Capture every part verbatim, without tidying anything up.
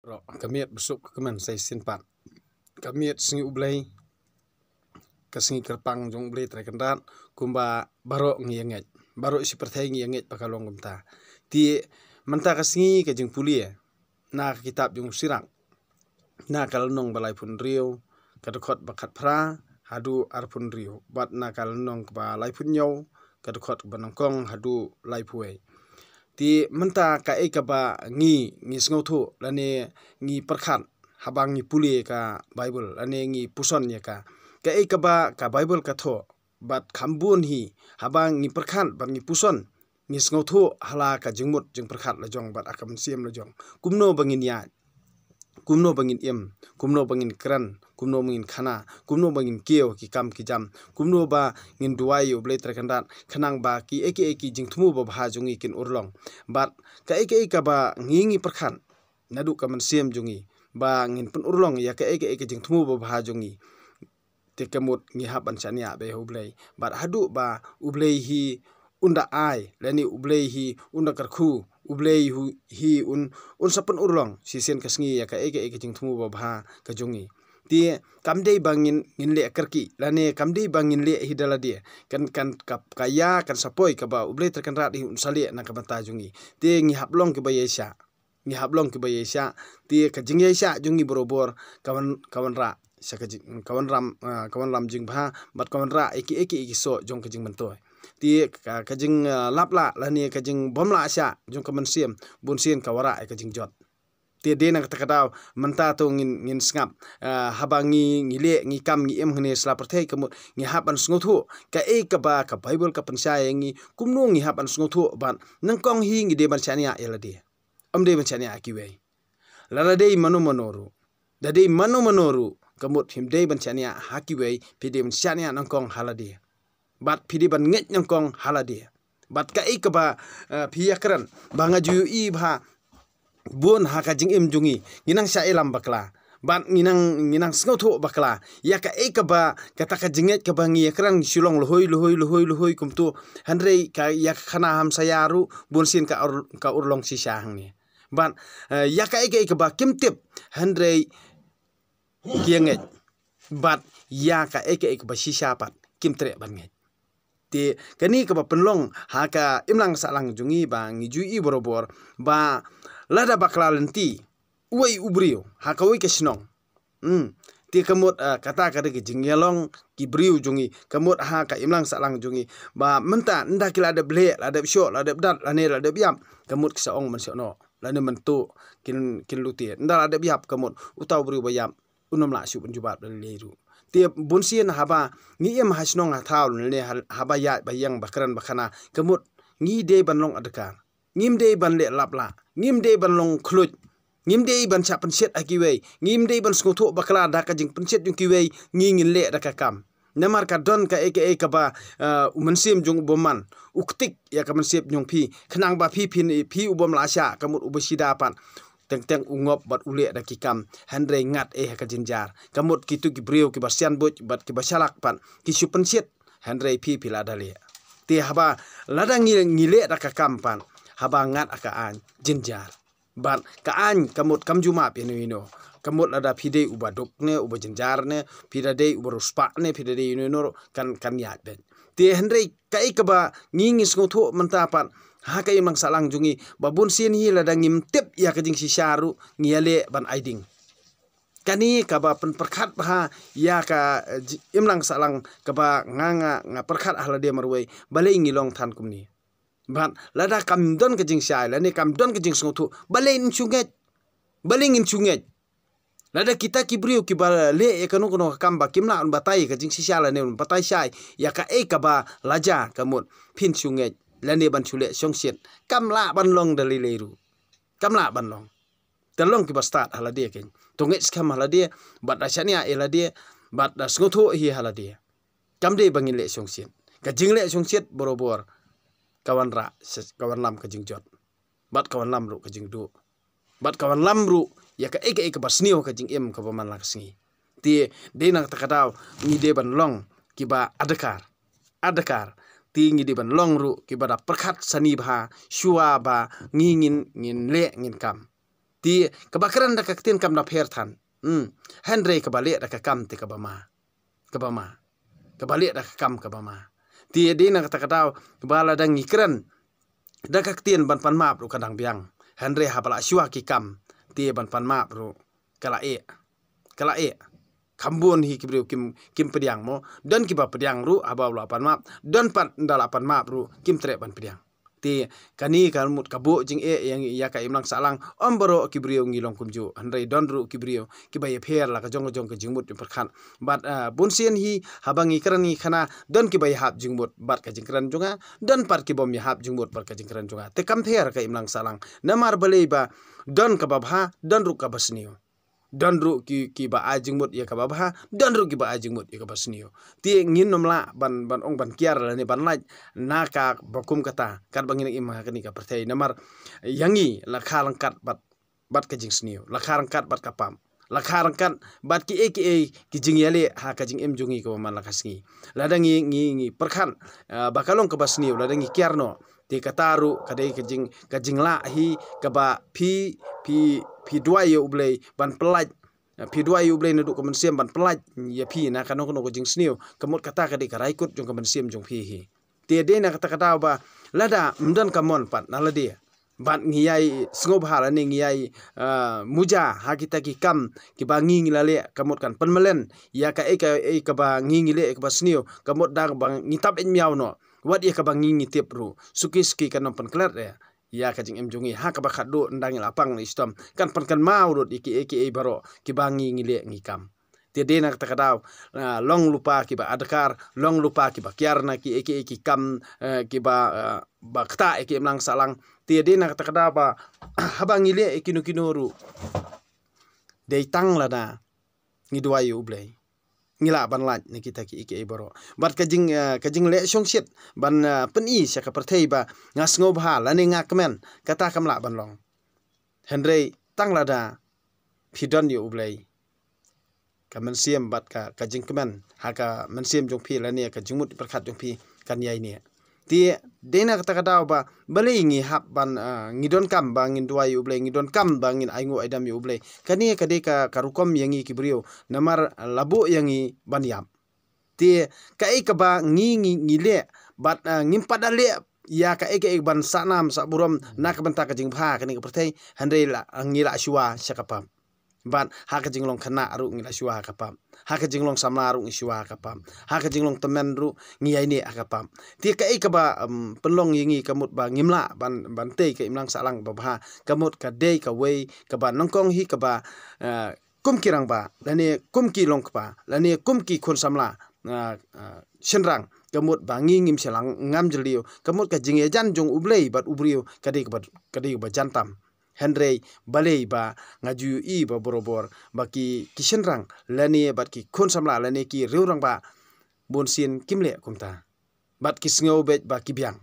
Ka miet ba suk ka kmen sa shisien pat. Ka miet sngi U Blei, ka sngi kyrpang jong U Blei Trai Kynrad, kumba baroh ngi ïa ngeit, baroh shi pyrthei ngi ïa ngeit ba ka long kumta. Te mynta ka sngi ka jingpule na ka kitab jong u Sirak, na ka lynnong ba laiphew hynriew, ka dkhot ba khatphra haduh arphew hynriew, bad na ka lynnong ba laiphew hynñiew, ka dkhot ba nyngkong haduh laiphew wei. Te mynta kaei kaba ngi, ngi sngewthuh lane ngi pyrkhat haba ngi pule ka Baibl lane ngi puson ïa ka, kaei kaba ka Baibl ka thoh, bad kham bun hi haba ngi pyrkhat bad ngi puson, ngi sngewthuh ha la ka jingmut jingpyrkhat la jong bad ha ka mynsiem la jong, kumno ba ngin ïaid, kumno ba ngin im, kumno ba ngin kren, kumno ba ngin khana, kumno ba ngin kiew ki kam ki jam, kumno ba ngin duwai ïa U Blei Trai Kynrad, khnang ba kiei kiei ki jingthmu babha jong ngi kin urlong. Bad kaei kaei kaba ngi, ngi pyrkhat naduh ka mynsiem jong ngi, ba ngin pynurlong ïa kaei kaei ka jingthmu babha jong ngi. Te ka mut ngi hap ban shaniah bha ha U Blei, bad haduh ba U Blei hi un da ai lane U Blei hi un da kyrkhu, U Blei hi un, un sa pynurlong shisien ka sngi ïa kaei kaei ka jingthmu babha ka jong ngi. Te kam dei ba ngin, ngin leh kyrkieh lane kam dei ba ngin leh hi da lade. Kan, kan, ka, ka ïa kan sa poi kaba U Blei Trai Kynrad hi un sa leh na ka bynta jong ngi. Te ngi hap long kiba ïaishah, ngi hap long kiba ïaishah. Te ka jingïaishah jong ngi barabor ka wan, ka wanrah sha ka jing, ka wanram, ah, ka wanram jingbha, bad ka wanrah ïa kiei kiei ki soh jong ka jingmyntoi. Te ka, ka jing, ah, lap lah lane ka jingbymlah shah jong ka mynsiem, bunsien ka wanrah ïa ka jingjot. Te dei na kata ka daw mynta to ngin, ngin sngap, ah, haba ngi, ngi leh, ngi kam, ngi im hangne sla pyrthei, ka mut ngi hap ban sngewthuh kaei kaba ka Baibl ka pynshai ïa ngi, kumno ngi hap ban sngewthuh, bad nyngkong hi ngi dei ban shaniah ïa lade. Ym dei ban shaniah ha kiwei. Lada dei mano mano ruh, da dei mano mano ruh, ka mut phim dei ban shaniah ha kiwei, phi dei ban shaniah nyngkong ha lade. Bad phi dei ban ngeit nyngkong ha lade. Bad kaei kaba, eh, phi ïakren, ba nga ju ïohi ba bun ha ka jingim jong ngi, ngi nang shah ïalam bakla, bad ngi nang, ngi nang sngewthuh bakla ïa kaei kaba kata ka jingngeit kaba ngi ïakren, ngi shu long luhoi, luhoi, luhoi, luhoi kumto. Hynrei ka ïa ka khana hamsaïa ruh bunsien ka ur, ka urlong shisha hangne. Bad, eh, ïa kaei kaei kaba kim tip, hynrei ki ïa ngeit. Bad ïa kaei kaei kaba shisha pat kim treh ban ngeit. Te kane kaba pynlong ha ka imlang sahlang jong ngi, ba ngi ju ïohi barabor ba lada bakla lynti uwei u briew ha kawei ka shnong. Hmm. Te ka mut, ah, kata ka dei ka jingïalong ki briew jong ngi, ka mut ha ka imlang sahlang jong ngi, ba mynta ynda ki la dep leh, la dep shoh, la dep dat, lane la dep ïap, ka mut ki sa ong mynshohnoh, lane mynta kin, kin lute. Ynda la dep ïap, ka mut uta u briew ba ïap un ym lah shuh ban jubab da lei lei ruh. Te bunsien haba ngi im ha shnong ha thaw, lane ha, haba ïaid ba ïeng, ba kren ba khana, ka mut ngi dei ban long adkar. Ngim dei ban leh lap lah, ngim dei ban long khluit, ngim dei ban shah pynshit ha kiwei, ngim dei ban sngewthuh bakla da ka jingpynshit jong kiwei, ngi ngin leh da ka kam. Namar ka don kaei kaei kaba, eh, u mynsiem jong u bymman u ktik ïa ka mynsiem jong phi, khnang ba phi, phi, phi u bym lah shah, ka mut uba shida pat teng teng u ngop bad u leh da ki kam, hynrei ngat eh ha ka jynjar. Ka mut kito ki briew kiba sian buit bad kiba shalak pat ki shu pynshit, hynrei phi, phi la da leh. Te haba lada ngi, ngi leh da ka kam pat, haba ngat ha ka aiñ, jynjar. Bad ka aiñ ka mut kam ju map ïano ïano. Ka mut lada phi dei uba duk ne, uba jynjar ne, phi da dei uba riewspah ne, phi da dei ïano ïano ruh, kan, kan ïaid beit. Te hynrei kaei kaba ngi, ngi sngewthuh mynta pat ha ka imlang sahlang jong ngi, ba bunsien hi lada ngim tip ïa ka jingshisha ruh, ngi ïaleh ban ai ding. Kane kaba pynpyrkhat bha ïa ka, eh, ji-, imlang sahlang kaba nga, nga, nga pyrkhat ha lade marwei, balei ngi long than kumne. Bad lada kam don ka jingshai lane kam don ka jingsngewthuh, balei ngin shu ngeit? Balei ngin shu ngeit? Lada kita ki briew kiba leh ïa kano kano ka kam ba kim lah ban batai ka jingshisha lane ban batai shai ïa kaei kaba la jia, ka mut phin shu ngeit lane ban shu leh shongshit, kam lah ban long da lei lei ruh. Kam lah ban long. Te long kiba stad ha lade kein. To ngeit skhem ha lade, bad da shaniah ïa lade, bad da sngewthuh hi ha lade. Kam dei ba ngin leh shongshit. Ka jingleh shongshit barabor ka wanrah, ka wanlam ka jingjot. Bad ka wanlam ruh ka jingduh. Bad ka wanlam ruh ïa kaei kaei kaba sniew ka jingim kaba man la ka sngi. Te dei na kata ka daw ngi dei ban long kiba adkar. Adkar. Te ngi dei ban long ruh kiba da pyrkhat sani bha shuwa ba ngi ngin, ngin leh, ngin kam. Te kaba kren da ka ktien kam da pher than. Hmm. Hynrei kaba leh da ka kam te kaba ma. Kaba ma. Kaba leh da ka kam kaba ma. Te dei na kata ka daw ba lada ngi kren da ka ktien ban pan map ruh ka dang biang. Hynrei haba la shuwa ki kam te ban pan map ruh ka la eh. Ka la eh. Kham bun hi ki briew kim, kim pdiang mo. Don kiba pdiang ruh haba la pan map. Don pat ynda la pan map ruh kim treh ban pdiang. Te kane ka mut ka buh jingeh ïa, ïa ka imlang sahlang. Ym baroh ki briew ngi long kumjuh. Hynrei don ruh ki briew kiba ïapher la ka jong ka jong ka jingmut jingpyrkhat. Bad, ah, bunsien hi haba ngi kren ngi khana don kiba ïahap jingmut bad ka jingkren jong nga. Don pat kibym ïahap jingmut bad ka jingkren jong nga. Te kam pher ka imlang sahlang. Namar balei ba don kaba bha, don ruh kaba sniew. Don ruh ki, kiba ai jingmut ïa kaba bha, don ruh kiba ai jingmut ïa kaba sniew. Te ngin ym lah ban, ban ong ban kiar lane ban lait na kaba kum kata, katba ngin im ha kane ka pyrthei. Namar ïa ngi la kha ryngkat bad, bad ka jingsniew, la kha ryngkat bad ka pap, la kha ryngkat bad kiei kiei ki jingïaleh ha ka jingim jong ngi kaba man la ka sngi. Lada ngi, ngi, ngi pyrkhat, ah, ba ka long kaba sniew, lada ngi kiar noh. Te kata ruh ka dei ka jing, ka jinglah hi kaba phi, phi, phi duwai ïa U Blei ban pyllait. Phi duwai ïa U Blei naduh ka mynsiem ban pyllait ïa phi na kano kano ka jingsniew. Ka mut kata ka dei ka raikut jong ka mynsiem jong phi hi. Te dei na kata ka daw ba lada ym don ka mon pat na lade. Bad ngi ïai sngewbha lane ngi ïai, ah, muja ha kita ki kam kiba ngi ngi la leh, ka mut kan pynmlien ïa kaei kaei kaba ngi ngi leh kaba sniew, ka mut da ba ngi tap ïa miaw noh. Wat ïa kaba ngi ngi tip ruh, suki suki kan ym pynklet ïa, ïa ka jingim jong ngi. Ha kaba khatduh ynda ngi la pang na i shitom, kan pynkynmaw lut ïa kiei kiei baroh kiba ngi ngi leh ngi kam. Te dei na kata ka daw, ah, long lypa kiba adkar, long lypa kiba kiar na kiei kiei ki kam, eh, kiba, eh, ba ktah ïa ki imlang sahlang. Te dei na kata ka daw ba haba ngi leh ïa kino kino ruh, dei tang lada ngi duwai ïa U Blei, ngi lah ban lait na kita kiei kiei baroh. Bad ka jing, eh, ka jingleh shongshit ban, eh, pyni sha ka pyrthei ba nga sngewbha lane nga kmen, kata kam lah ban long. Hynrei tang lada phi don ïa U Blei, ka mynsiem bad ka, ka jingkmen ha ka mynsiem jong phi lane ka jingmut pyrkhat jong phi kan ïai neh. Te dei na kata ka daw ba balei ngi hap ban, ah, ngi donkam ba ngin duwai ïa U Blei, ngi donkam ba ngin ainguh aidam ïa U Blei. Kane ka dei ka, ka rukom ïa ngi ki briew, namar la buh ïa ngi ban ïap. Te kaei kaba ngi, ngi, ngi leh bad, ah, ngim pat da leh ïa kaei kaei ban sahnam sahburom na ka bynta ka jingbha kane ka pyrthei, hynrei la, ah, ngi la shuwa sha ka pap. Bad ha ka jinglong khynnah ruh ngi la shuwa ha ka pap. Ha ka jinglong samla ruh ngi shuwa ha ka pap. Ha ka jinglong tymmen ruh ngi ïai neh ha ka pap. Te kaei kaba, em, pynlong ïa ngi ka mut ba ngim lah ban, ban tei ka imlang sahlang ba bha, ka mut ka dei kawei kaba nyngkong hi kaba, eh, kum ki rangbah lane kum ki longkpa lane kum ki khun samla, ah, ah, shynrang, ka mut ba ngi ngim shah ngam jylliew, ka mut ka jingïajan jong U Blei bad u briew ka dei kaba, ka dei kaba jan tam. Hynrei balei ba nga ju ïohi ba borabor ba ki, ki shynrang lane bad ki khun samla lane ki riew rangbah bunsien kim leh kumta. Bad ki sngew beit ba ki biang.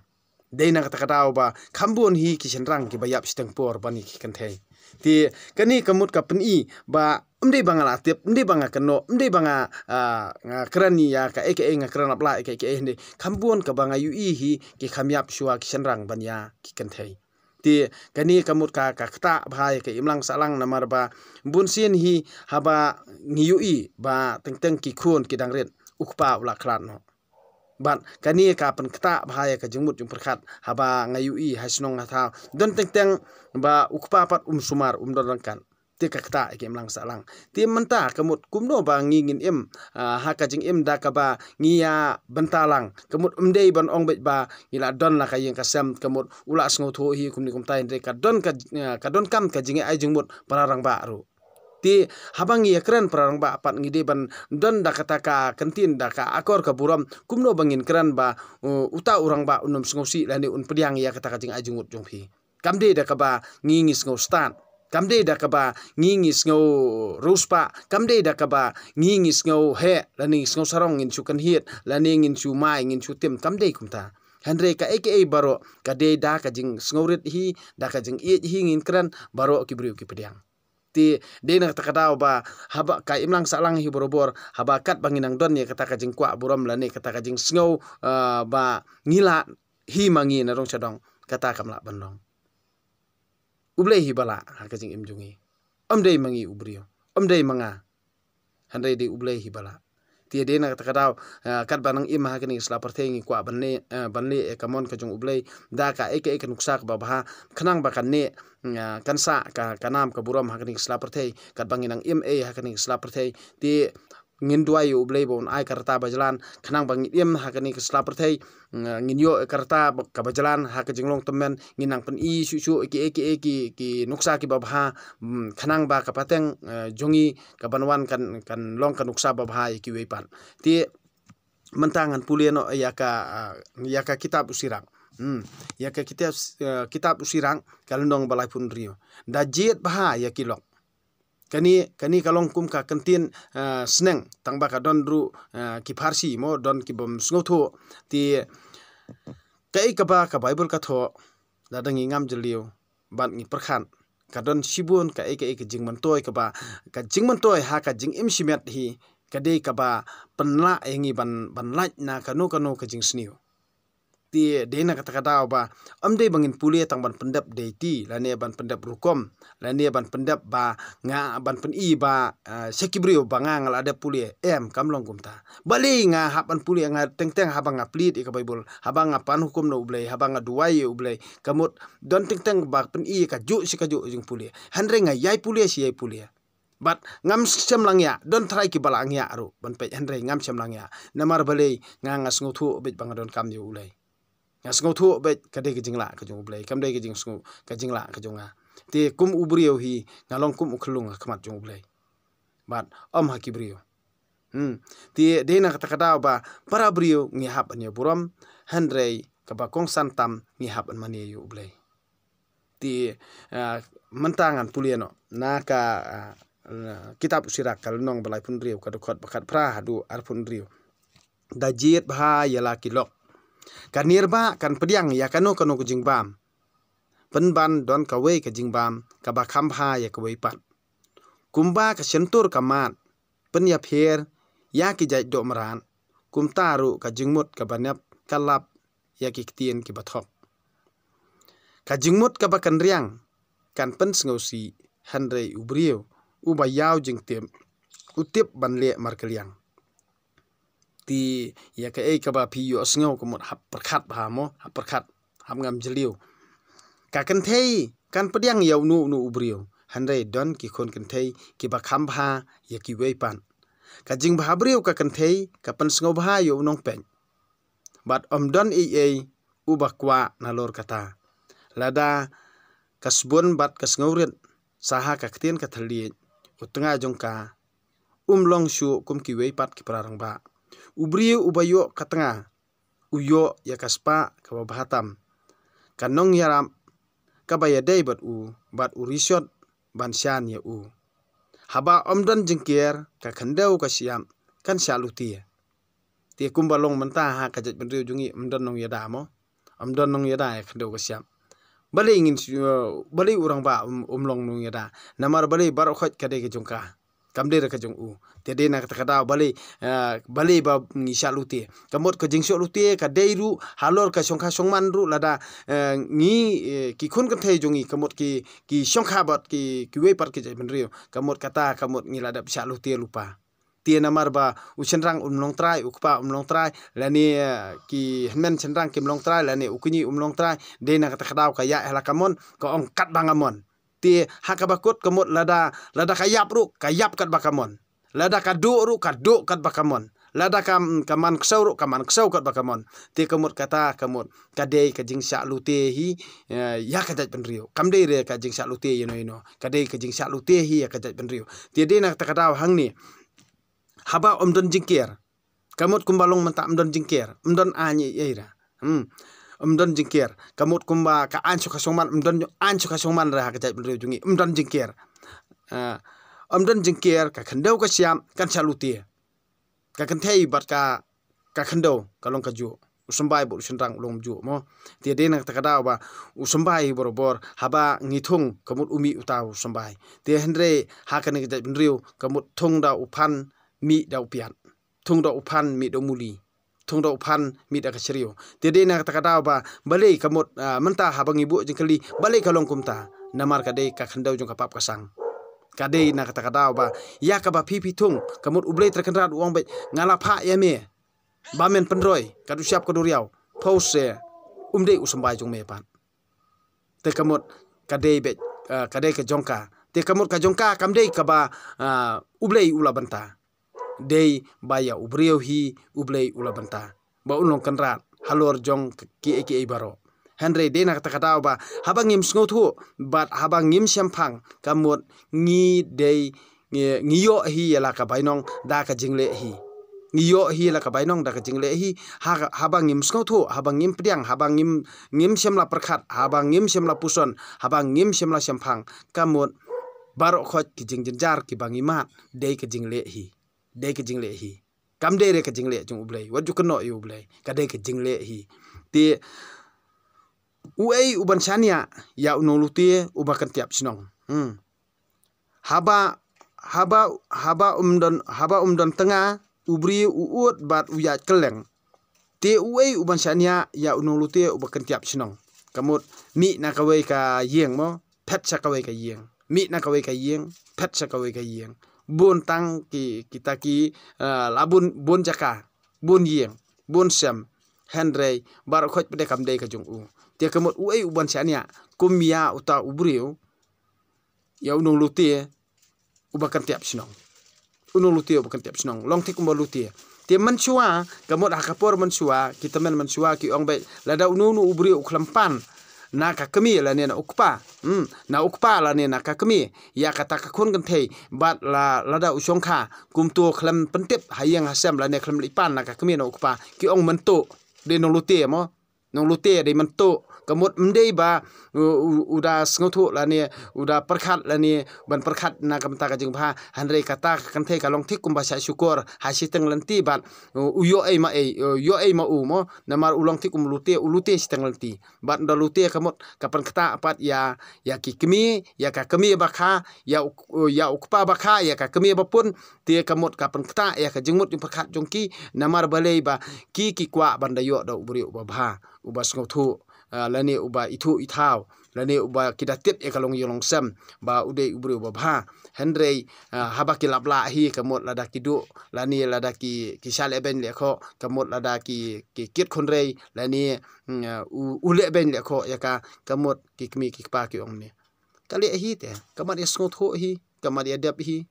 Dei na kata ka daw ba kham bun hi ki shynrang kiba ïap shiteng por ban ïa ki kynthei. Te kane ka mut ka pyni ba ym dei ba nga la tip, ym dei ba nga kynnoh, ym dei ba nga, ah, nga kren ïa kaei kaei, nga kren lap la ïa kaei kaei, hynrei kham bun kaba nga ïohi hi ki kham ïap shuwa ki shynrang ban ïa ki kynthei. Te kane ka mut ka, ka ktah bha ïa ka imlang sahlang, namar ba bunsien hi haba ngi ïohi ba teng teng ki khun ki dang rit, u kpa u la khlad noh. Bad kane ka pynktah bha ïa ka jingmut jingpyrkhat haba nga ïohi ha shnong ha thaw, don teng teng ba u kpa pat um sumar, um don ryngkat. Te ka ktah ïa ka imlang sahlang. Te mynta ka mut kumno ba ngi ngin im, ah, ha ka jingim da kaba ngi ïa bynta lang. Ka mut ym dei ban ong beit ba ngi la don la ka ïing ka sem, ka mut u la sngewthuh hi kumne kumta, hynrei ka don ka, ah, ka donkam ka jingai jingmut para rangbah ruh. Te haba ngi ïa kren para rangbah pat ngi dei ban don da kata ka kyntien, da ka akor ka burom, kumno ba ngin kren ba, uh, uta u rangbah un ym sngewsih lane un pdiang ïa kata ka jingai jingmut jong phi. Kam dei da kaba ngi ngi sngew stad. Kam dei da kaba ngi ngi sngew riewspah. Kam dei da kaba ngi ngi sngew heh lane ngi sngew sarong, ngin shu kynhied lane ngin shu mai, ngin shu tim. Kam dei kumta. Hynrei kaei kaei baroh ka dei da ka jingsngewrit hi, da ka jingïeit hi ngin kren, baroh ki briew ki pdiang. Te dei na kata ka daw ba haba ka imlang sahlang hi borabor, haba katba ngi nang don ïa kata ka jingkwah burom lane kata ka jingsngew, ah, ba ngi lah hi ma ngi na dong sha dong, kata kam lah ban long. U Blei hi ba lah ha ka jingim jong ngi. Ym dei ma ngi u briew. Ym dei ma nga. Hynrei dei u Blei hi ba lah. Te dei na kata ka daw, ah, katba nang im ha kane ka sla pyrthei ngi kwah ban leh, ah, ban leh ïa ka mon ka jong u Blei da kaei kaei ka nuksa kaba bha, khnang ba kan neh, ah, kan sah ka, ka nam ka burom ha kane ka sla pyrthei. Katba ngi nang im ei ha kane ka sla pyrthei, te ngin duwai ïa u Blei ba un ai ka rta ba jlan, khnang ba ngin im ha kane ka sla pyrthei, ah, ngin ïoh ka rta ba, kaba jlan ha ka jinglong tymmen, ngin nang pyni shuh shuh ïa ki, ïa ki, ïa ki, ki nuksa kiba bha, mm, khnang ba ka pateng, ah, jong ngi kaban wan kan, kan long ka nuksa ba bha ïa kiwei pat. Te mynta ngan pule noh ïa ka, ah, ïa ka kitab u Sirak. Hmm, ïa ka kitab, ah, kitab u Sirak ka lynnong ba laiphew hynriew. Da jied bha ïa ki lok. Kane, kane ka long kum ka kyntien, ah, sneng, tang ba ka don ruh, ah, ki pharshi mo, don ki bym sngewthuh. Te kaei kaba ka Baibl ka thoh, lada ngi ngam jylliew bad ngi pyrkhat, ka don shibun kaei kaei ka jingmyntoi kaba, ka jingmyntoi ha ka jingim shimet hi, ka dei kaba pynlah ïa ngi ban, ban lait na kano kano ka jingsniew. Te dei na kata ka daw ba ym dei ba ngin pule tang ban pyndep deiti, lane ban pyndep rukom, lane ban pyndep ba nga, ban pyni ba, ah, sha ki briew ba nga nga la dep pule. Em, kam long kumta. Balei nga hap ban pule, nga teng teng haba nga plead ïa ka Baibl, haba nga pan hukum na u Blei, haba nga duwai ïa u Blei, ka mut don teng teng ba pyni ïa kajuh shi kajuh jingpule. Hynrei nga ïai pule shi ïai pule. Bad ngam shym la ngiah, don trai kiba la ngiah ruh ban peit, hynrei ngam shym la ngiah. Namar balei? Nga nga sngewthuh beit ba nga donkam ïa u Blei. Nga sngewthuh beit ka dei ka jinglah ka jong u Blei, kam dei ka jingsngew, ka jinglah ka jong nga. Te kum u briew hi nga long kum u khyllung ha khmat jong u Blei. Bad ym ha ki briew. Hmm. Te dei na kata ka daw ba para briew ngi hap ban ïa burom, hynrei kaba kongsan tam ngi hap ban mane ïa u Blei. Te, ah, mynta ngan pule noh na ka, ah, kitab u Sirak ka lynnong ba laiphew hynriew, ka dkhot ba khatphra haduh arphew hynriew. Da jied bha ïa la ki lok. Ka nirbah kan pdiang ïa kano kano ka jingbam. Pynban don kawei ka jingbam kaba kham bha ïa kawei pat. Kumba ka shyntur ka mad pynïapher ïa ki jait doh mrad, kumta ruh ka jingmut kaba nep ka lap ïa ki ktien kiba thok. Ka jingmut kaba kynriang kan pynsngewsih, hynrei u briew uba ïaw jingtip u tip ban leh markylliang. Te ïa kaei kaba phi ïohsngew ka mut hap pyrkhat bha mo, hap pyrkhat, hap ngam jylliew. Ka kynthei kan pdiang ïa uno uno u briew, hynrei don ki khun kynthei kiba kham bha ïa kiwei pat. Ka jingbha briew ka kynthei ka pynsngewbha ïa u nongpeit. Bad ym don ei ei uba kwah nalor kata. Lada ka sbun bad ka sngewrit sha ha ka ktien ka thylliej, u tnga jong ka um long shuh kum kiwei pat ki para rangbah. U briew uba ïoh ka tnga u ïoh ïa ka spah kaba bha tam, ka nongïarap kaba ïadei bad u, bad u rishot ban shan ïa u. Haba ym don jingker, ka khyndew ka shyiap kan shah lute. Te kumba long mynta ha ka jaitbynriew jong ngi, ym don nongïada mo, ym don nongïada ïa ka khyndew ka shyiap. Balei ngin shu, balei u rangbah um, um long nongïada? Namar balei? Baroh khoit ka dei ka jong ka, kam dei re ka jong u. Te dei na kata ka daw balei, ah, balei ba ngi shah lute? Ka mut ka jingshoh lute ka dei ruh halor ka shongkha shongman ruh, lada, eh, ngi, eh, ki khun kynthei jong ngi ka mut ki, ki shongkha bad ki, kiwei pat ki jaitbynriew, ka mut kata ka mut ngi la dep shah lute lypa. Te namar ba u shynrang um long trai, u kpa um long trai, lane, eh, ki hynmen shynrang kim long trai, lane u kñi um long trai, dei na kata ka daw ka ïaid ha la ka mon, ka ong katba nga mon. Te ha kaba kut ka mut lada, lada ka ïap ruh ka ïap katba ka mon. Lada ka duh ruh ka duh katba ka mon. Lada ka, ka man ksew ruh ka man ksew katba ka mon. Te ka mut kata ka mut ka dei ka jingshah lute hi, eh, ïa ka jaitbynriew. Kam dei re ka jingshah lute ïano ïano. Ka dei ka jingshah lute hi ïa ka jaitbynriew. Te dei na kata ka daw hangne, haba ym don jingker, ka mut kumba long mynta ym don jingker, ym don aiñ ei ei re. Hmm. Ym don jingker. Ka mut kumba ka aiñ shongkha shongman, ym don aiñ shongkha shongman re ha ka jaitbynriew jong ngi, ym don jingker. Ah, ym don jingker, ka khyndew ka shyiap kan shah lute. Ka kynthei bad ka, ka khyndew ka long kajuh. U symbai bad u shynrang u long juh mo. Te dei na kata ka daw ba u symbai hi barabor, haba ngi thung ka mut u mih uta u symbai. Te hynrei ha kane ka jaitbynriew ka mut thung da u phan, mih da u piat. Thung da u phan, mih da u muli. Thung da u phan, mih da ka shriew. Te dei na kata ka daw ba balei ka mut, ah, mynta haba ngi buh jingkylli, balei ka long kumta? Namar ka dei ka khyndew jong ka pap ka sang. Ka dei na kata ka daw ba ïa kaba phi phi thung, ka mut U Blei Trai Kynrad u ong beit, nga la phah ïa me ba men pynroi, ka dushiap ka duriaw, pause, um dei u symbai jong me pat. Te ka mut ka dei beit, ah, ka dei ka jong ka. Te ka mut ka jong ka kam dei kaba, ah, U Blei u la bynta. Dei ba ïa u briew hi U Blei u la bynta ba un long kynrad halor jong kiei kiei baroh. Hynrei dei na kata ka daw ba haba ngim sngewthuh bad haba ngim shemphang, ka mut ngi dei, ngi, ngi ïoh hi ïa la ka bainong da ka jingleh hi. Ngi ïoh hi ïa la ka bainong da ka jingleh hi. Ha, haba ngim sngewthuh, haba ngim pdiang, haba ngim, ngim shem la pyrkhat, haba ngim shem la puson, haba ngim shem la shemphang, ka mut baroh khoit ki jingjynjar kiba ngi mad dei ka jingleh hi. Dei ka jingleh hi. Kam dei re ka jingleh jong U Blei, wat ju kynnoh ïa U Blei, ka dei ka jingleh hi. Te uei u ban shaniah ïa u nonglute uba kyntiap shnong? Hmm. Haba, haba, haba um don, haba um don tnga, u briew u ud bad u ïaid kylleng. Te uei u ban shaniah ïa u nonglute uba kyntiap shnong? Ka mut mih na kawei ka ïing mo, phet sha kawei ka ïing. Mih na kawei ka ïing, phet sha kawei ka ïing. Bun tang ki, kita ki, ah, la bun, bun jaka, bun ïing, bun sem. Hynrei baroh khoit pat de kam dei ka jong u. Te ka mut uei u ban shaniah kum ïa uta u briew, ïa u nonglute uba kyntiap shnong. U nonglute uba kyntiap shnong, long thik kumba lute. Te mynshuwa, ka mut ha ka por mynshuwa, ki tymmen mynshuwa ki ong beit, lada uno uno u briew u khlem pan na ka kmie lane na u kpa, hmm, na u kpa lane na ka kmie ïa kata ka khun kynthei, bad la, lada u shongkha kumto khlem pyntip ha ïing ha sem lane khlem leit pan na ka kmie na u kpa, ki ong mynto, dei nonglute mo. Nonglute dei mynto. Ka mut ym dei ba u, u, u da sngewthuh lane u da pyrkhat lane ban pyrkhat na ka bynta ka jingbha. Hynrei kata ka kynthei ka long thik kumba shah shukor ha shiteng lynti bad u, u ïoh ei ma ei, u ïoh ei ma u mo. Namar u long thik kum lute, u lute shiteng lynti. Bad u da lute ka mut ka pynktah pat ïa, ïa ki kmie, ïa ka kmie ba kha, ïa u, ïa u kpa ba kha, ïa ka kmie ba pun. Te ka mut ka pynktah ïa ka jingmut jingpyrkhat jong ki, namar balei ba ki, ki kwah ban da ïoh da u briew uba bha, uba sngewthuh, ah, lane uba ithuh ithaw, lane uba ki da tip ïa ka long ïa long sem ba u dei u briew uba bha. Hynrei, ah, haba ki lap lah hi, ka mut lada ki duh, lane lada ki, ki shah leh beiñ leh khoh, ka mut lada ki, ki kit khunrei, lane, mm, ah, u, u leh beiñ leh khoh ïa ka, ka mut ki kmie ki kpa ki ong ne, ka leh hi te, ka mat ïa sngewthuh hi, ka mat ïa dep hi.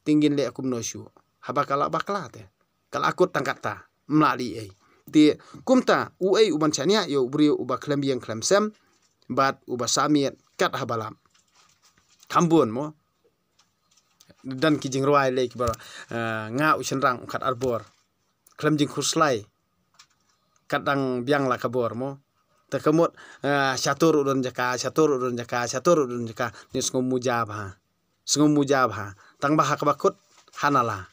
Te ngin leh kumno shuh? Haba ka la bakla te, ka la kut tang katta, ym lah leh ei. Te kumta uei u ban shaniah ïa u briew uba khlem ïing khlem sem bad uba sah miet kat haba lap? Kham bun mo. Don ki jingrwai lei kiba, eh, nga u shynrang u khat arbor, khlem jingkhuslai, kat dang biang la ka bor mo. Te ka mut, eh, shatur u don jaka, shatur u don jaka, shatur u don jaka, ne sngewmuja bha. Sngewmuja bha. Tang ba ha kaba kut ha nala.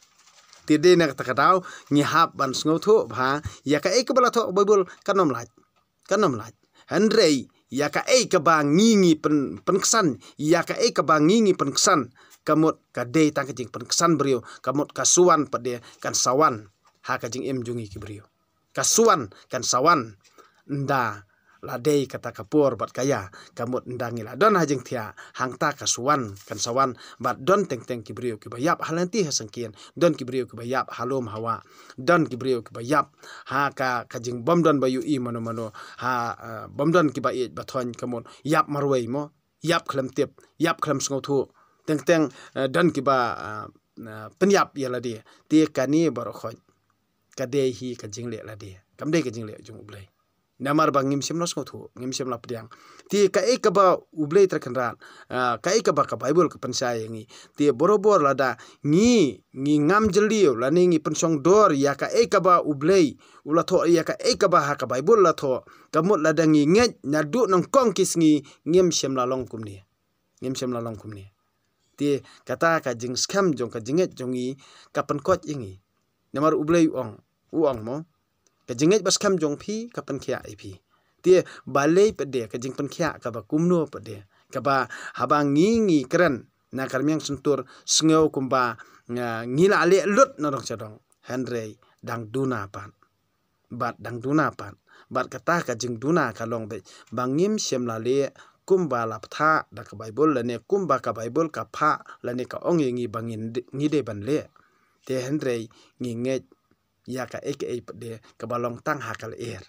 Te dei na kata ka daw ngi hap ban sngewthuh bha ïa kaei kaba la thoh Baibl, kan ym lait. Kan ym lait. Hynrei ïa kaei kaba ngi ngi pyn, pynksan, ïa kaei kaba ngi ngi pynksan, ka mut ka dei tang ka jingpynksan briew, ka mut ka suan pat de kan sawan ha ka jingim jong ngi ki briew. Ka suan kan sawan. Nda la dei kata ka por bad ka ïa, ka mut nda ngi la don ha jingthiah, hangta ka suan kan sawan. Bad don teng teng ki briew kiba ïap ha lynti ha syngkien, don ki briew kiba ïap ha lum ha wah, don ki briew kiba ïap ha ka, ka jingbym don ba ïohi mano mano, ha, eh, bym don kiba ïeit ba thoiñ, ka mut ïap marwei mo, ïap khlem tip, ïap khlem sngewthuh. Teng teng, eh, don kiba, eh, eh, pynïap ïa lade. Te kane baroh khoit ka dei hi ka jingleh lade, kam dei ka jingleh jong U Blei. Namar ba ngim shym la sngewthuh, ngim shym la pdiang. Te kaei kaba U Blei Trai Kynrad, ah, kaei kaba ka Baibl ka pynshai ïa ngi. Te barabor lada ngi, ngi ngam jylliew lane ngi pynshong dor ïa kaei kaba U Blei u la thoh, ïa kaei kaba ha ka Baibl la thoh, ka mut lada ngi ngeit naduh nyngkong ki sngi, ngim shym la long kumne. Ngim shym la long kumne. Te kata ka jingskhem jong ka jingngeit jong ngi ka pynkoit ïa ngi. Namar U Blei u ong, u ong mo, ka jingngeit ba skhem jong phi ka pynkhiah ïa phi. Te balei pat de ka jingpynkhiah kaba kumno pat de, kaba haba ngi ngi kren na ka rmiang shyntur sngew kumba, ah, ngi la leh lut na dong sha dong, hynrei dang duna pat. Bad dang duna pat. Bad kata ka jingduna ka long beit ba ngim shym la leh kumba la phah da ka Baibl lane kumba ka Baibl ka phah lane ka ong ïa ngi ba ngin de-, ngi dei ban leh. Te hynrei ngi ngeit ïa kaei kaei pat de kaba long tang ha ka lyer.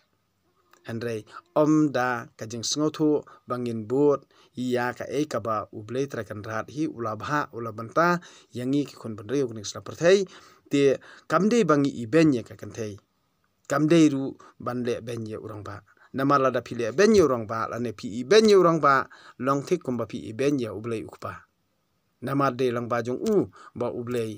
Hynrei ym da ka jingsngewthuh ba ngin bud ïa kaei kaba U Blei Trai Kynrad hi u la bha u la bynta ïa ngi ki khun bynriew kane ka sla pyrthei. Te kam dei ba ngi ibeiñ ïa ka kynthei. Kam dei ruh ban leh beiñ ïa u rangbah. Namar lada phi leh beiñ ïa u rangbah lane phi ibeiñ ïa u rangbah, long thik kumba phi ibeiñ ïa U Blei U Kpa. Namar dei lang ba jong u ba U Blei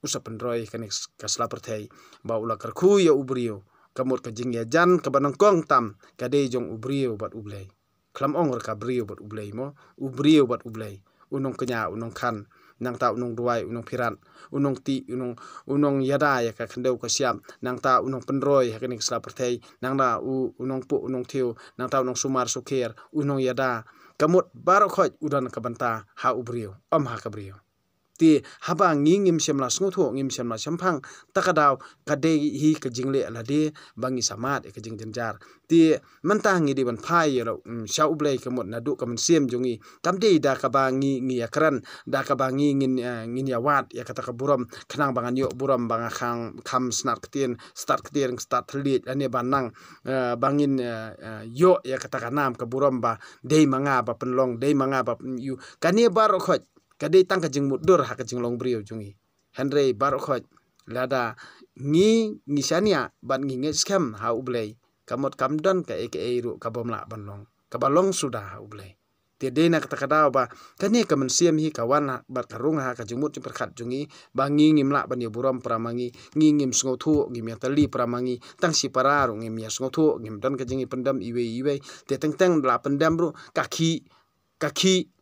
u sa pynroi kane ka sla pyrthei ba u la kyrkhu ïa u briew. Ka mut ka jingïajan kaba nyngkong tam ka dei jong u briew bad U Blei. Khlem ong ruh ka briew bad U Blei mo, u briew bad U Blei. U nongkñia, u nongkhan, nangta u nongduwai, u nongpyrkhat, u nongtih, u nong, u nongïada ïa ka khyndew ka shyiap, nangta u nongpynroi ha kane ka sla pyrthei, nangta u, u nongpuh, u nongthiew, nangta u nongsumar sukher, u nongïada. Ka mut baroh khoit u don ka bynta ha u briew, ym ha ka briew. Te haba ngi ngim shym la sngewthuh, ngim shym la shemphang, ta ka daw ka dei hi ka jingleh lade ba ngi sa mad ïa ka jingjynjar. Te mynta ngi dei ban phai ïa la, mm, sha U Blei ka mut naduh ka mynsiem jong ngi. Kam dei da kaba ngi, ngi ïakren, da kaba ngi ngin, eh, ngin ïawad ïa kata ka burom, khnang ba ngan ïoh burom ba nga khang kham snat ktien, stad ktien, stad thylliej, lane ba nang, eh, ba ngin, eh, eh, ïoh ïa kata ka nam ka burom ba dei ma nga ba pynlong, dei ma nga ba pyn-, ïoh. Kane baroh khoit ka dei tang ka jingmutdur ha ka jinglong briew jong ngi. Hynrei baroh khoit lada ngi, ngi shaniah bad ngi ngeit skhem ha U Blei, ka mut kam don kaei kaei ruh kabym lah ban long, kaba long suda ha U Blei. Te dei na kata ka daw ba kane ka mynsiem hi ka wan ha, bad ka rung ha ka jingmut jingpyrkhat jong ngi ba ngi ngim lah ban ïa burom para ma ngi, ngi ngim sngewthuh, ngim ïa tylli para ma ngi, tang shi para ruh ngim ïa sngewthuh, ngim don ka jingïapyndem iwei iwei. Te teng teng la pyndem ruh ka khih, ka khih,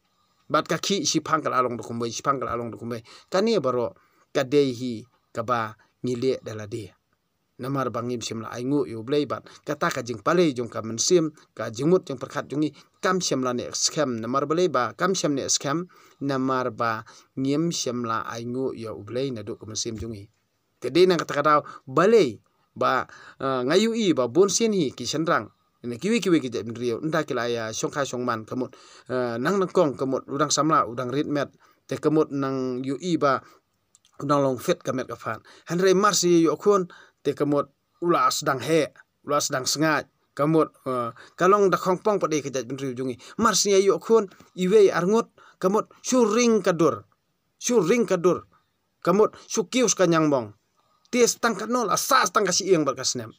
bad ka khih shiphang ka la long da kumwei, shiphang ka la long da kumwei. Kane baroh ka dei hi kaba ngi leh da lade. Namar ba ngim shym la ainguh ïa U Blei bad kata ka jingpalei jong ka mynsiem, ka jingmut jingpyrkhat jong ngi kam shym la neh skhem. Namar balei ba kam shym neh skhem? Namar ba ngim shym la ainguh ïa U Blei naduh ka mynsiem jong ngi. Te dei na kata ka daw balei ba, eh, nga ïohi ba bun sien hi ki shynrang, ne kiwei kiwei ki jaitbynriew, ynda ki la ïa shongkha shongman ka mut, eh, nang nyngkong ka mut u dang samla, u dang rit met, te ka mut nang ïohi ba u dang long fit ka met ka phad. Hynrei mar shu ïoh khun te ka mut u la sdang heh, u la sdang sngaid, ka mut, eh, ka long da khongpong pat de ka jaitbynriew jong ngi. Mar shu ïoh khun iwei ar ngut ka mut shu ring ka dur. Shu ring ka dur. Ka mut shu kiew sha ka ñiangmong. Te tang katno la sah tang ka shyieng bad ka snem.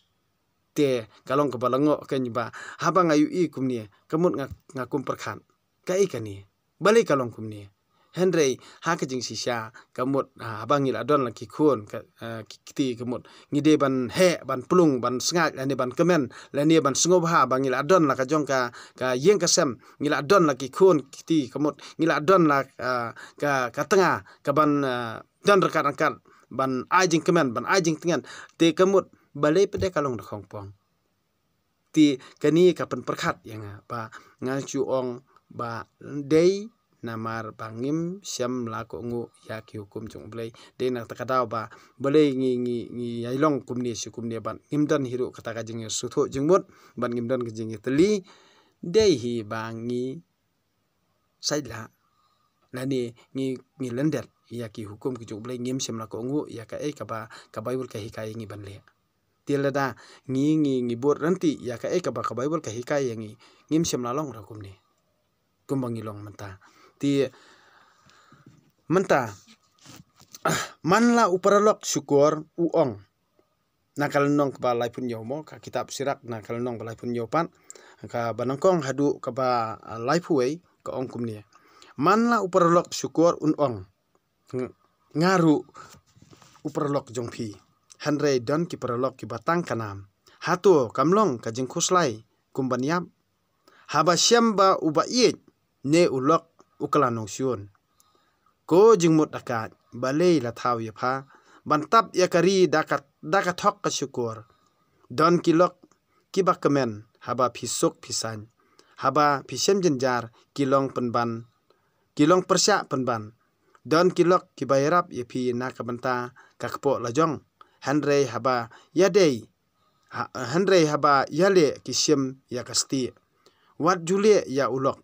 Te ka long kaba lyngngoh kein ba haba nga ïohi kumne, ka mut nga, nga kum pyrkhat. Kaei kane? Balei ka long kumne? Hynrei ha ka jingshisha ka mut, ah, haba ngi la don la ki khun, ka, ah, ki kti ka mut ngi dei ban heh, ban plung, ban sngaid, lane ban kmen, lane ban sngewbha ba ngi la don la ka jong ka, ka ïing ka sem, ngi la don la ki khun ki kti ka mut ngi la don la, ah, ka, ka tnga ka ban, ah, don ryngkat ryngkat ban ai jingkmen, ban ai jingtngen. Te ka mut balei pat de ka long da khongpong? Te kane ka pynpyrkhat ïa nga ba nga shu ong ba dei namar ba ngim shym la kohnguh ïa ki hukum jong U Blei. Dei na kata ka daw ba balei ngi, ngi, ngi ïa long kumne shi kumne bad ngim don hi ruh kata ka jingïasngewthuh jingmut bad ngim don ka jingïatylli. Dei hi ba ngi sait la, lane ngi, ngi lyndet ïa ki hukum ki jong U Blei, ngim shym la kohnguh ïa kaei kaba ka Baibl ka hikai ïa ngi ban leh. Te lada ngi, ngi, ngi bud rynti ïa kaei kaba ka Baibl ka hikai ïa ngi, ngim shym la long ruh kumne. Kumba ngi long mynta. Te mynta, man la u paralok shukor u ong. Na ka lynnong kaba laiphew hynñiew mo, ka kitab Sirak na ka lynnong ba laiphew hynñiew pat, kaba nyngkong haduh kaba, ah, laiphew wei, ka ong kumne. Man la u paralok shukor un ong, ng-, nga ruh u paralok jong phi. Hynrei don ki paralok kiba tang ka nam. Hato kam long ka jingkhuslai kum ban ïap? Haba shem ba u ba ïeit ne u lok u kylla nongshun. Ko jingmut dakaid, balei la thaw ïa pha ban tap ïa ka ri da ka, da ka thok ka shukor? Don ki lok kiba kmen haba phi suk phi saiñ, haba phi shem jynjar ki long pynban, ki long pyrshah pynban. Don ki lok kiba ïarap ïa phi na ka bynta ka kpoh lajong. Hynrei haba ïadei, ha, hynrei haba ïaleh ki shim ïa ka stieh. Wat ju leh ïa u lok.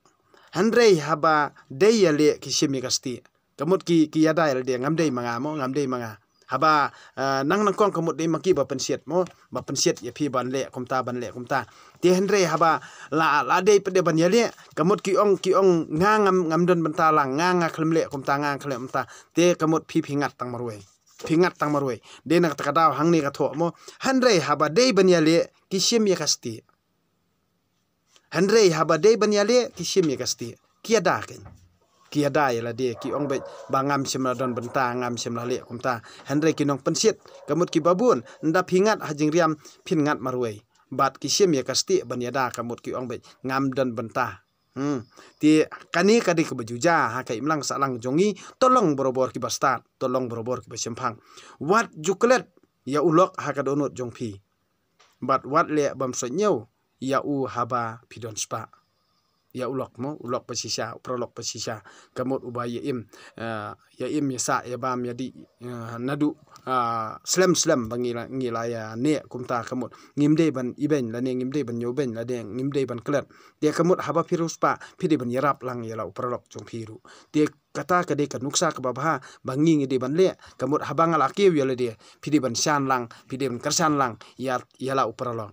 Hynrei haba dei ïaleh ki shim ïa ka stieh. Ka mut ki, ki ïada ïa lade, ngam dei ma nga mo, ngam dei ma nga. Haba, eh, nang nyngkong ka mut dei ma ki ba pynshit mo, ba pynshit ïa phi ban leh kumta, ban leh kumta. Te hynrei haba la, la dei pat de ban ïaleh, ka mut ki ong, ki ong nga ngam, ngam don bynta lang, nga, nga khlem leh kumta, nga khlem kumta. Te ka mut phi, phi ngat tang marwei. Phi ngat tang marwei. Dei na kata ka daw hangne ka thoh mo. Hynrei haba dei ban ïaleh, ki shim ïa ka stieh. Hynrei haba dei ban ïaleh, ki shim ïa ka stieh. Ki ïada kein. Ki ïada ïa lade, ki ong beit ba ngam shym la don bynta, ngam shym la leh kumta. Hynrei ki nongpynshit, ka mut kiba bun, ynda phi ngat ha jingriam, phin ngat marwei. Bad ki shim ïa ka stieh ban ïada, ka mut ki ong beit ngam don bynta. Hmm. Te kane ka dei kaba ju jia ha ka imlang sahlang jong ngi, to long barabor kiba stad, to long barabor kiba shemphang. Wat ju klet ïa u lok ha ka dohnud jong phi. Bad wat leh bym sngewthuh ïa u haba phi don spah. Ïa u lok mo, u lok ba shisha, u paralok ba shisha. Ka mut uba ïa im, eh, ïa im ïa sah ïa bam ïa dih, eh, naduh, ah, slem slem ba ngi la, ngi la ïa neh kumta ka mut. Ngim dei ban ibeiñ lane ngim dei ban ñiewbeiñ lane ngim dei ban klet. Te ka mut haba phi riewspah, phi dei ban ïarap lang ïa la u paralok jong phi ruh. Te kata ka dei ka nuksa kaba bha ba ngi ngi dei ban leh. Ka mut haba nga la kiew ïa lade, phi dei ban shan lang, phi dei ban kyrshan lang ïa, ïa la u paralok.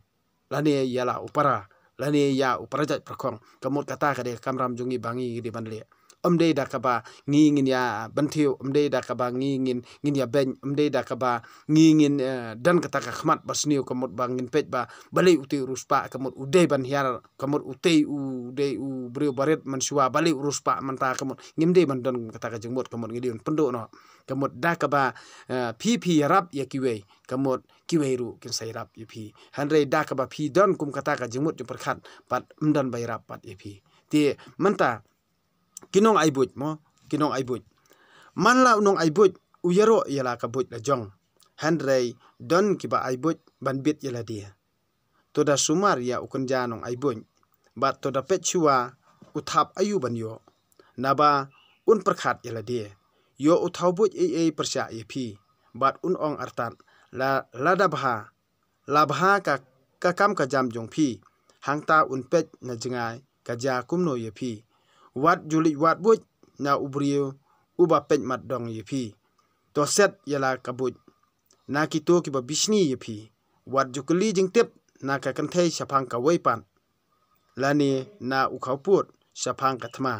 Lane ïa la u para, lane ïa u para jait para khong. Ka mut kata ka dei ka kamram jong ngi ba ngi ngi dei ban leh. Ym dei da kaba ngi ngin ïa bynthiew, ym dei da kaba ngi ngin, ngin ïa beiñ, ym dei da kaba ngi ngin, eh, don kata ka khmat ba sniew, ka mut ba ngin peit ba balei utei u riewspah, ka mut u dei ban hiar, ka mut utei u dei u briew ba rit mynshuwa, balei u riewspah mynta, ka mut ngim dei ban don kata ka jingmut, ka mut ngi dei ban pynduh noh. Ka mut da kaba, eh, phi phi ïarap ïa kiwei, ka mut kiwei ruh kin sa ïarap ïa phi. Hynrei da kaba phi don kum kata ka jingmut jingpyrkhat pat, ym don ba ïarap pat ïa phi. Te mynta ki nong ai buit mo, ki nong ai buit. Man la u nong ai buit u ïaroh ïa la ka buit la jong. Hynrei don kiba ai buit ban bit ïa lade. To da sumar ïa u kynja nong ai buit. Bad to da peit shuwa u thap aïu ban ïoh. Naba un pyrkhat ïa lade. Ïoh u thaw buit ei ei pyrshah ïa phi. Bad un ong artat la, lada bha, la bha ka, ka kam ka jam jong phi. Hangta un peit na jngai ka jia kumno ïa phi. Wat ju leit wad buit na u briew uba peit mat dong ïa phi. To set ïa la ka buit na kito kiba bishni ïa phi. Wat ju kylli jingtip na ka kynthei shaphang kawei pat. Lane na u khawpud shaphang ka thma.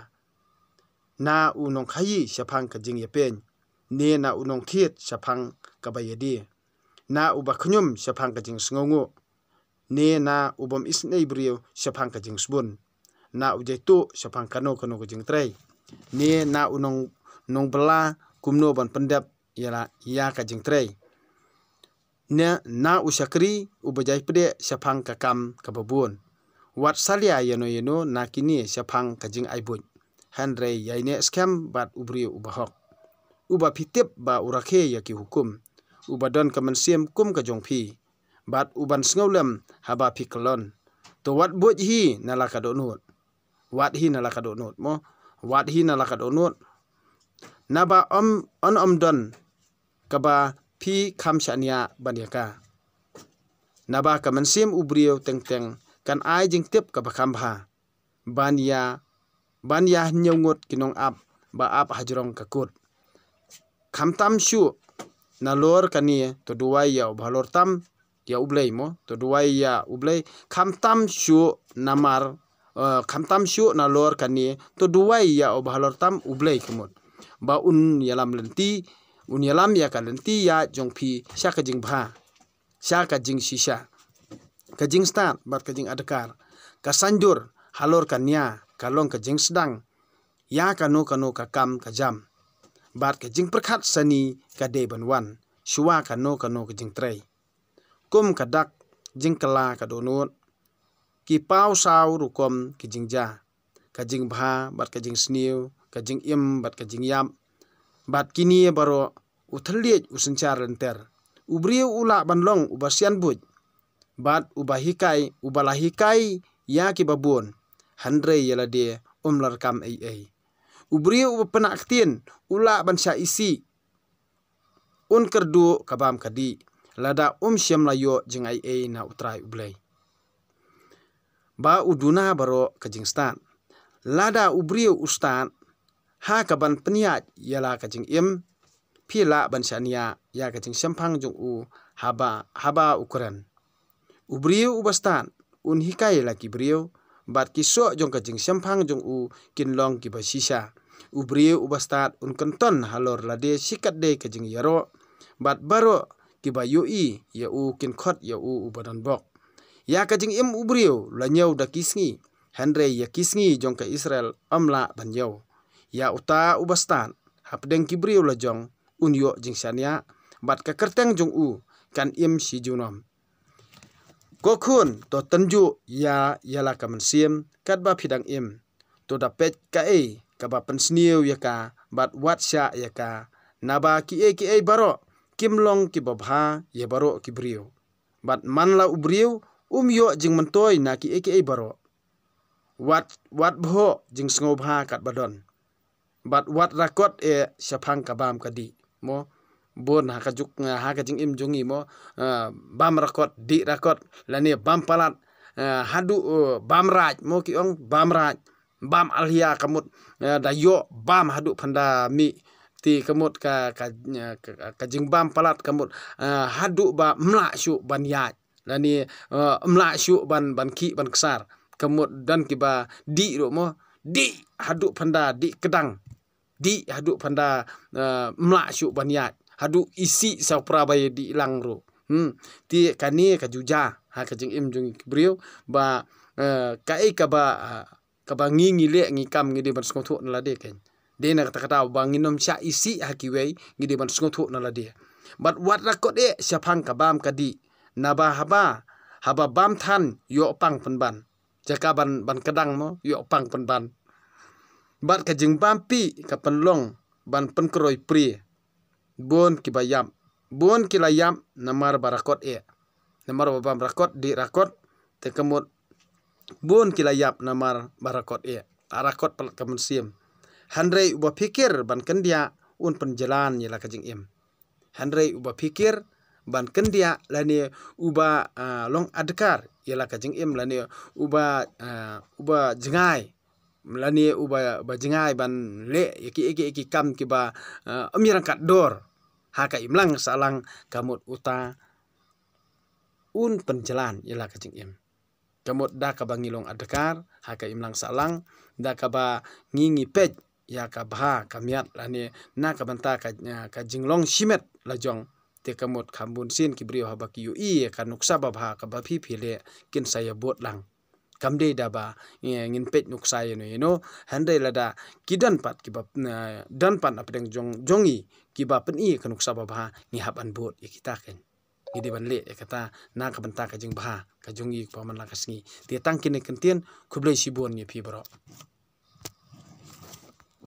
Na u nongkhaïi shaphang ka jingïapeiñ. Ne na u nongthied shaphang kaba ïadie. Na uba khñium shaphang ka jingsngewnguh. Ne na u bym isynei briew shaphang ka jingsbun. Na u jaituh shaphang kano kano ka jingtrei. Ne na u nong, nongbylla kumno ban pyndep ïa la, ïa ka jingtrei. Ne na u shakri uba jai pdiah shaphang ka kam kaba bun. Wat salia ïano ïano na kine shaphang ka jingai buit. Hynrei ïaineh skhem bad u briew uba hok. Uba phi tip ba u rakhe ïa ki hukum. Uba don ka mynsiem kum ka jong phi. Bad uban sngewlem haba phi kyllon. To wat buit hi na la ka dohnud. Wat hi na la ka dohnud mo. Wat hi na la ka dohnud. Naba ym, yn ym don kaba phi kham shaniah ban ïa ka. Naba ka mynsiem u briew teng teng kan ai jingtip kaba kham bha. Ban ïa, ban ïa hynñiew ngut ki nongap ba ap hajrong ka kut. Khamtam shuh nalor kane to duwai ïa u ba halor tam ïa u Blei mo, to duwai ïa u Blei. Khamtam shuh namar, eh, khamtam shuh nalor kane to duwai ïa u ba halor tam u Blei ka mut. Ba un ïalam lynti, un ïalam ïa ka lynti ïa jong phi sha ka jingbha. Sha ka jingshisha. Ka jingstad bad ka jingadkar. Ka saiñdur halor ka nia ka long ka jingsdang. Ïa kano kano ka kam ka jam. Bad ka jingpyrkhat sani ka dei ban wan. Shuwa kano kano ka jingtrei. Kum ka dak jingkylla ka dohnud. Ki paw saw rukom ki jingjia. Ka jingbha bad ka jingsniew, ka jingim bad ka jingïap. Bad kine baroh u thylliej u synshar lynter. U briew u lah ban long uba sian buit. Bad uba hikai, uba la hikai ïa kiba bun. Hynrei ïa lade um la rakam ei ei. U briew uba pynah ktien u lah ban shah isih. Un kyrduh ka bam ka dih. Lada um shym la ïoh jingai ei na u Trai u Blei. Ba u duna baroh ka jingstad. Lada u briew u stad ha ka ban pynïaid ïa la ka jingim, phi lah ban shaniah ïa ka jingshemphang jong u haba, haba u kren. U briew uba stad un hikai la ki briew, bad ki soh jong ka jingshemphang jong u kin long kiba shisha. U briew uba stad un kynton halor lade shikatdei ka jingïaroh, bad baroh kiba ïohi ïa u kin khot ïa u uba donbok. Ïa ka jingim u briew la ñiew da ki sngi, hynrei ïa ki sngi jong ka Israel ym lah ban ñiew. Ïa uta uba stad hapdeng ki briew la jong un ïoh jingshaniah, bad ka kyrteng jong u kan im shi junom. Ko khun, to tynjuh ïa, ïa la ka mynsiem katba phi dang im. To da peit kaei kaba pynsniew ïa ka, bad wat shah ïa ka. Naba kiei kiei baroh kim long kiba bha ïa baroh ki briew, bad man la u briew um ïoh jingmyntoi na kiei kiei baroh. Wat, wat bhoh jingsngewbha katba don, bad wat rakot eh shaphang ka bam ka dih, mo. Bun ha ka juk, ha ka jingim jong ngi, mo, ah, bam rakot, dih rakot, lane bam palat, ah, haduh, oh, bam raij, mo, ki ong bam raij, bam alhia ka mut, ah, da ïoh bam haduh phan da mih, te ka mut ka, ka, ka, ka jingbam palat ka mut, ah, haduh ba ym lah shuh ban ïaid, lane, ah, ym lah shuh ban, ban khih ban ksar. Ka mut don kiba dih ruh, mo, dih haduh phan da, dih kdang, dih haduh phan da, ah, ym lah shuh ban ïaid, haduh isih sawpra ba ïa dih lang ruh. Hmm. Te kane ka ju jia ha ka jingim jong ki briew ba, ah, kaei kaba, ah, kaba ngi, ngi leh, ngi kam, ngi dei ban sngewthuh na lade, kan. Dei na kata, kata ba ngin ym shah isih ha kiwei, ngi dei ban sngewthuh na lade. Bad wat rakot eh shaphang ka bam ka dih, naba haba, haba bam than ïoh pang pynban. Jaka ban, ban kdang, mo, ïoh pang pynban. Bad ka jingbam pih ka pynlong ban pynkroi prie. Bun kiba ïap, bun ki la ïap namar ba rakot eh. Namar ba bam rakot, dih rakot, te ka mut bun ki la ïap namar ba rakot eh. La rakot palat ka mynsiem. Hynrei uba phikir ban kyndiah un pynjlan ïa la ka jingim. Hynrei uba phikir ban kyndiah lane uba, ah, long adkar ïa la ka jingim, lane uba, ah, uba jngai, lane uba, uba jngai ban leh ïa ki, ïa ki, ïa ki kam kiba, ah, ym ïarangkat dor ha ka imlang sahlang, ka mut uta un pynjlan ïa la ka jingim. Ka mut da kaba ngi long adkar ha ka imlang sahlang, da kaba ngi, ngi peit ïa ka bha ka miat, lane na ka bynta ka, ah, ka jinglong shimet la jong, te ka mut kham bun sien ki briew haba ki ïohi ïa ka nuksa babha kaba phi, phi leh, kin sa ïa bud lang. Kam dei da ba, eh, ngin peit nuksa ïano ïano, hynrei lada ki don pat kiba, eh, don pat hapdeng jong, jong ngi kiba pyni ka nuksa babha, ngi hap ban bud ïa kita, kan. Ngi dei ban leh ïa kata na ka bynta ka jingbha ka jong ngi kaba man la ka sngi. Te tang kine ki kyntien, khublei shibun ïa phi baroh.